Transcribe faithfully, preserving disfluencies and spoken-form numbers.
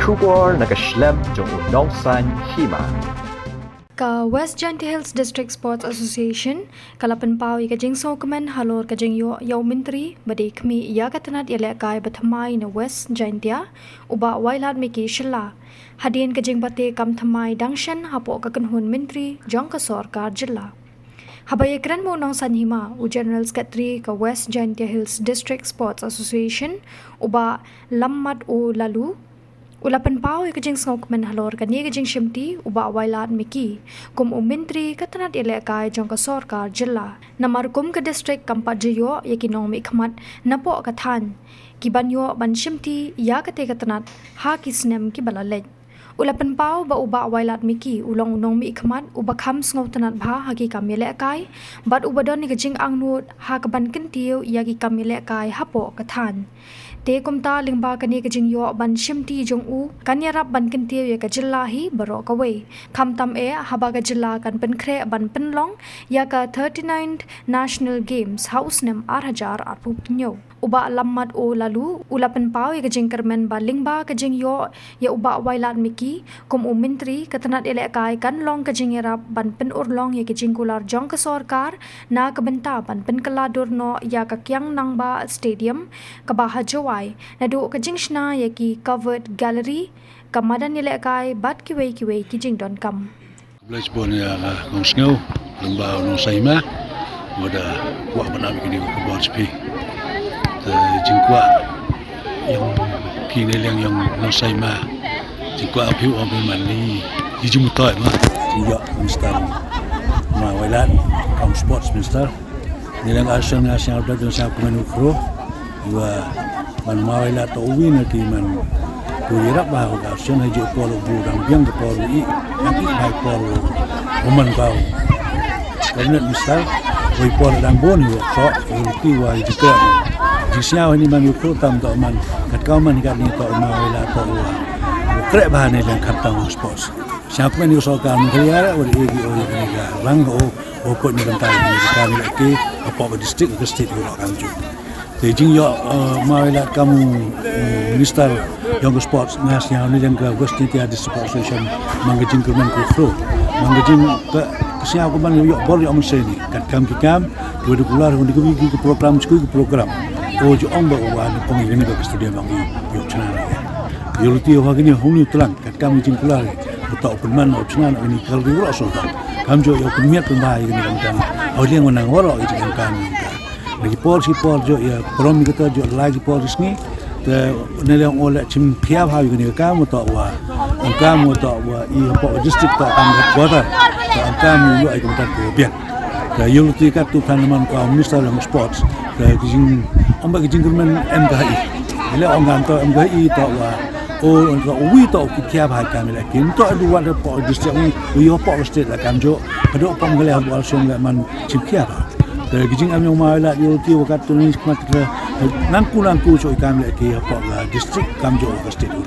Khubor na ka shlem jong u Nongsaiñ Hima. Ka West Jaintia Hills District Sports Association ka la pynpaw ïa ka jingsngewkmen halor ka jingïoh ïa u myntri ba dei khmih ïa ka tnat ïalehkai ba thymmai na West Jaintia, u Bah Wailadmiki Shylla, hadien ka jingbate kam thymmai dang shen hapoh ka kynhun myntri jong ka sorkar jylla. Haba ïakren bad u Nongsaiñ Hima, u General Secretary ka West Jaintia Hills District Sports Association, u Bah Lammat O Laloo, u la pynpaw ïa ka jingsngewkmen halor kane ka jingshimti u Bah Wailadmiki kum u myntri ka tnat ïalehkai jong ka sorkar jylla. Namar kum ka district kam pat ju ïoh ïa ki nongmihkhmat napoh ka thaiñ kiban ïoh ban shimti ïa kata ka tnat ha ki snem kiba la leit. U la pynpaw ba u Bah Wailadmiki u long u nongmihkhmat uba kham sngewtynnad bha ha ki kam ïalehkai bad uba don ïa ka jingangnud ha kaban kyntiew ïa ki kam ïalehkai hapoh ka thaiñ. Te kumta lyngba kane ka jingïoh ban shimti jong u kan ïarap ban kyntiew ïa ka jylla hi baroh kawei, khamtam eh haba ka jylla kan pynkhreh ban pynlong ïa ka thirty-ninth National Games ha u snem ar hajar arphew hynñiew. U Bah Lammat O Laloo u la pynpaw ïa ka jingkyrmen ba lyngba ka jingïoh ïa u Bah Wailadmiki kum u myntri, ka tnat ïalehkai kan long ka jingïarap ban pynurlong ïa ka jingkular jong ka sorkar na ka bynta ban pynkylla dur noh ïa ka Kiang Nangbah Stadium kaba ha Jowai, naduh ka jingshna ïa ki covered gallery, ka madan ïalehkai bad kiwei kiwei ki jingdonkam. Khublei shibun ïa ka kongsngew lyngba u Nongsaiñ Hima, ba u da kwah ban ai kine ki khubor sha phi. Te jingkwah ïa phi ne liang ïa u Nongsaiñ Hima, jingkwah phi u ong phi man ni, i jingmyntoi ma. Jingïoh Minister Ma Wailad kum Sports Minister. Ngi dang ar sien nga sngewbha dang sngewkmen u khro. Wa man Ma Wailad to uwi na ki man. Ku ïarap ba ha ka ar sien ha ju por u bu dang biang ka por u i. Dang i ba por u man ba u Cabinet Minister. Wa i por dang bun u khro u ki wa i jikra. Jingsngew ni man u khro tam to man. Kat ka man kat ni to Ma Wailad to u. U kreh ba ne dang kat tam u sports. Sngewkmen ïa u sorkar Meghalaya, wa i ki o ïa kane ka rang o, o put na bynta ïa kane ka kam ïalehkai hapoh ka district, ka state, ka kamjooh. Te jingïoh, eh, Ma Wailad kum u, u minister jong ka sports, nga sngew ne jong ka West Jaintia District Sports Association, man ka jingkyrmen kaba khro, man ka jing ka, ka sngew ka ban ïoh bor ïoh mynsiem ne, kat kam ki kam, wa da kular, wa da ki, ki, ki program, ki, ki program. O ju ong ba u wa na pong ïa kane ka stadium ong ïoh chna ne. Ïoh luti wa kane hong ni tlang. Kat kam ki jingkular, uta u pynman u chna na ini kal ri wa shu ta. Kamjooh ïa u pynmiat pynbha ïa kane ka kam. Hau liang wa nang waroh ïa kane ka kam. Na ki por shi por jooh ïa prom ïa kata jooh lai ki por ki sngi. Te ne liang o leh chim khia bha ïa kane ka kam uta wa. Ong kam uta wa i hapoh district ta kam headquarter. Ta ong kam ïa ïa kane ka biang. Ka ïoh luti kat tu than man ka minister jong sports. Ka jing, ong ba ka jingkyrmen em ka ha i. Ïa leh ong kam ta em ka ha i ta wa. O, ong ka uwi ta u ki khia bha kam ïalehkai. Ym ta du wat hapoh district u, u ïoh hapoh state la kamjooh. Haduh pom ka leh hapoh song la man chim khia bha. Ka jingem jong Ma Wailad ïoh luti wa kat tu ni khmat ka nangku nangku shu i kam ïalehkai hapoh ka district kamjooh ka state u.